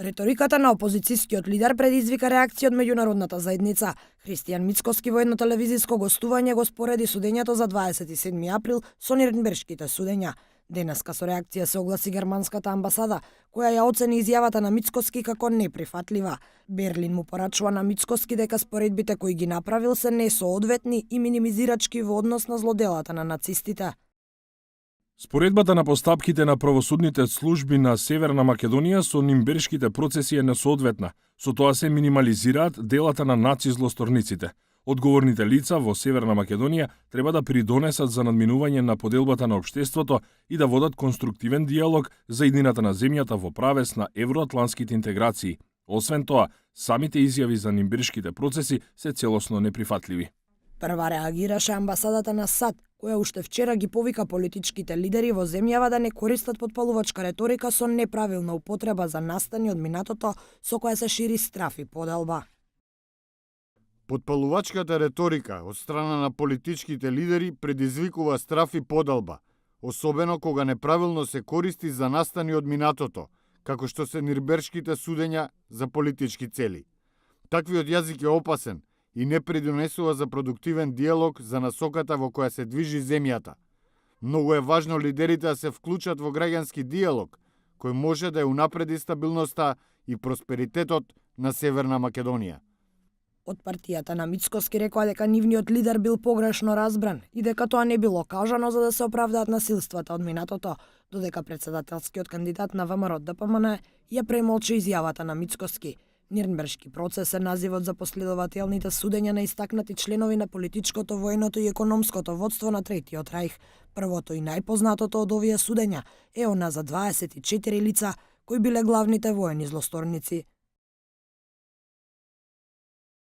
Реториката на опозицијскиот лидер предизвика реакција од меѓународната заедница. Христијан Мицкоски во едно телевизиско гостување го спореди судењето за 27 април со нирнбергшките судења. Денеска со реакција се огласи германската амбасада, која ја оцени изјавата на Мицкоски како неприфатлива. Берлин му порачува на Мицкоски дека споредбите кои ги направил се несоодветни и минимизирачки во однос на злоделата на нацистите. Споредбата на постапките на правосудните служби на Северна Македонија со нимбергшките процеси е несоодветна. Со тоа се минимализираат делата на наци-злосторниците. Одговорните лица во Северна Македонија треба да придонесат за надминување на поделбата на општеството и да водат конструктивен диалог за иднината на земјата во правец на евроатлантските интеграции. Освен тоа, самите изјави за нимбергшките процеси се целосно неприфатливи. Прва реагираше амбасадата на САД, која уште вчера ги повика политичките лидери во земјава да не користат потпалувачка реторика со неправилна употреба за настани од минатото со која се шири страф и поделба. Потпалувачката реторика од страна на политичките лидери предизвикува страф и поделба, особено кога неправилно се користи за настани од минатото, како што се нирнбергшките судења за политички цели. Таквиот јазик е опасен и не придонесува за продуктивен диалог за насоката во која се движи земјата. Многу е важно лидерите да се вклучат во граѓански диалог, кој може да ја унапреди стабилноста и просперитетот на Северна Македонија. Од партијата на Мицкоски рекоа дека нивниот лидер бил погрешно разбран и дека тоа не било кажано за да се оправдаат насилствата од минатото, додека претседателскиот кандидат на ВМРО ДПМН ја премолчи изјавата на Мицкоски. Нирнбергшки процес е називот за последователните судења на истакнати членови на политичкото, военото и економското водство на Третиот рајх. Првото и најпознатото од овие судења е она за 24 лица кои биле главните воени злосторници.